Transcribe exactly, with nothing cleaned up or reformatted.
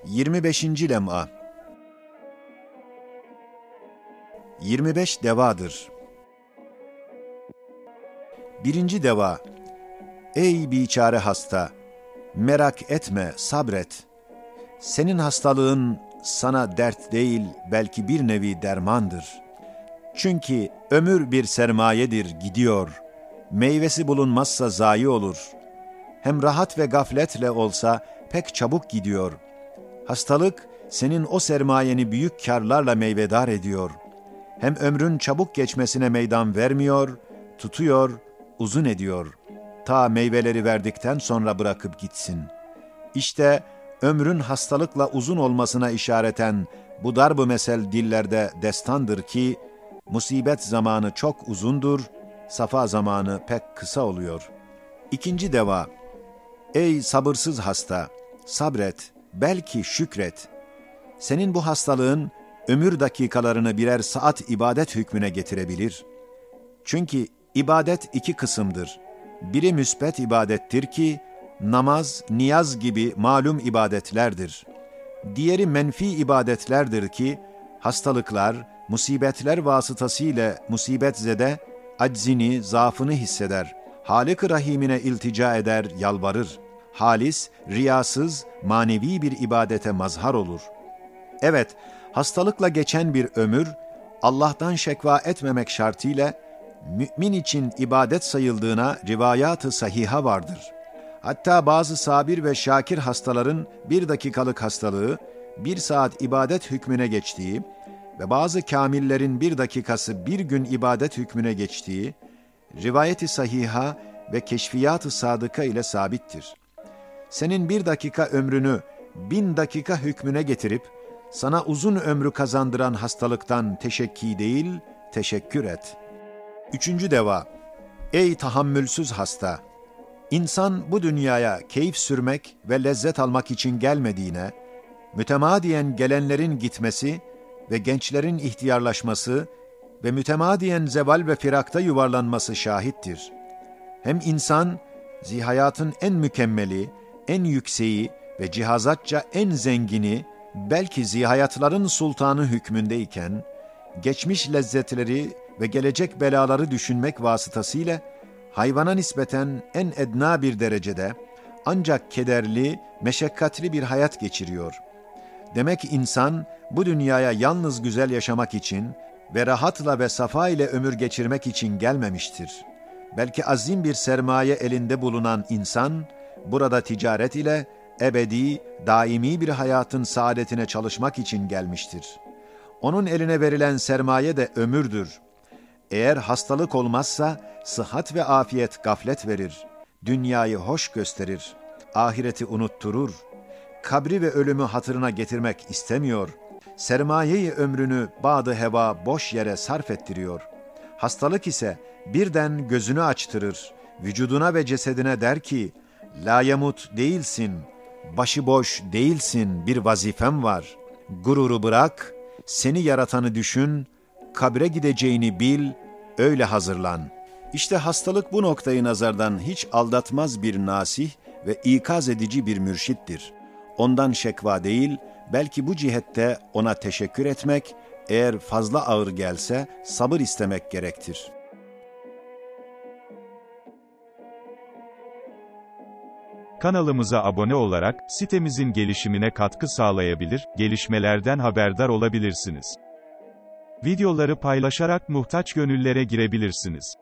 Yirmi beşinci lem'a. Yirmi beş devadır. Birinci deva. Ey biçare hasta, merak etme, sabret. Senin hastalığın sana dert değil, belki bir nevi dermandır. Çünkü ömür bir sermayedir, gidiyor. Meyvesi bulunmazsa zayi olur. Hem rahat ve gafletle olsa pek çabuk gidiyor. Hastalık senin o sermayeni büyük kârlarla meyvedar ediyor. Hem ömrün çabuk geçmesine meydan vermiyor, tutuyor, uzun ediyor. Ta meyveleri verdikten sonra bırakıp gitsin. İşte ömrün hastalıkla uzun olmasına işareten bu darb-ı mesel dillerde destandır ki, musibet zamanı çok uzundur, safa zamanı pek kısa oluyor. İkinci deva. Ey sabırsız hasta, sabret, belki şükret. Senin bu hastalığın ömür dakikalarını birer saat ibadet hükmüne getirebilir. Çünkü ibadet iki kısımdır. Biri müsbet ibadettir ki, namaz, niyaz gibi malum ibadetlerdir. Diğeri menfi ibadetlerdir ki, hastalıklar, musibetler vasıtasıyla musibetzede aczini, zaafını hisseder. Halık-ı Rahimine iltica eder, yalvarır. Halis, riyasız, manevi bir ibadete mazhar olur. Evet, hastalıkla geçen bir ömür, Allah'tan şekva etmemek şartıyla, mümin için ibadet sayıldığına rivayat-ı sahiha vardır. Hatta bazı sabir ve şakir hastaların bir dakikalık hastalığı, bir saat ibadet hükmüne geçtiği ve bazı kâmillerin bir dakikası bir gün ibadet hükmüne geçtiği, rivayet-i sahiha ve keşfiyat-ı sadıka ile sabittir. Senin bir dakika ömrünü bin dakika hükmüne getirip, sana uzun ömrü kazandıran hastalıktan teşekki değil, teşekkür et. Üçüncü deva. Ey tahammülsüz hasta! İnsan bu dünyaya keyif sürmek ve lezzet almak için gelmediğine, mütemadiyen gelenlerin gitmesi ve gençlerin ihtiyarlaşması ve mütemadiyen zeval ve firakta yuvarlanması şahittir. Hem insan, zihayatın en mükemmeli, en yükseği ve cihazatça en zengini, belki zihayatların sultanı hükmündeyken, geçmiş lezzetleri ve gelecek belaları düşünmek vasıtasıyla hayvana nispeten en edna bir derecede, ancak kederli, meşakkatli bir hayat geçiriyor. Demek insan bu dünyaya yalnız güzel yaşamak için ve rahatla ve safa ile ömür geçirmek için gelmemiştir. Belki azim bir sermaye elinde bulunan insan burada ticaret ile ebedi, daimi bir hayatın saadetine çalışmak için gelmiştir. Onun eline verilen sermaye de ömürdür. Eğer hastalık olmazsa, sıhhat ve afiyet gaflet verir, dünyayı hoş gösterir, ahireti unutturur. Kabri ve ölümü hatırına getirmek istemiyor. Sermayeyi ömrünü bad-ı heva boş yere sarf ettiriyor. Hastalık ise birden gözünü açtırır, vücuduna ve cesedine der ki, "Layemut değilsin, başıboş değilsin, bir vazifen var. Gururu bırak, seni yaratanı düşün, kabre gideceğini bil, öyle hazırlan." İşte hastalık bu noktayı nazardan hiç aldatmaz bir nasih ve ikaz edici bir mürşittir. Ondan şekva değil, belki bu cihette ona teşekkür etmek, eğer fazla ağır gelse, sabır istemek gerektir. Kanalımıza abone olarak sitemizin gelişimine katkı sağlayabilir, gelişmelerden haberdar olabilirsiniz. Videoları paylaşarak muhtaç gönüllere girebilirsiniz.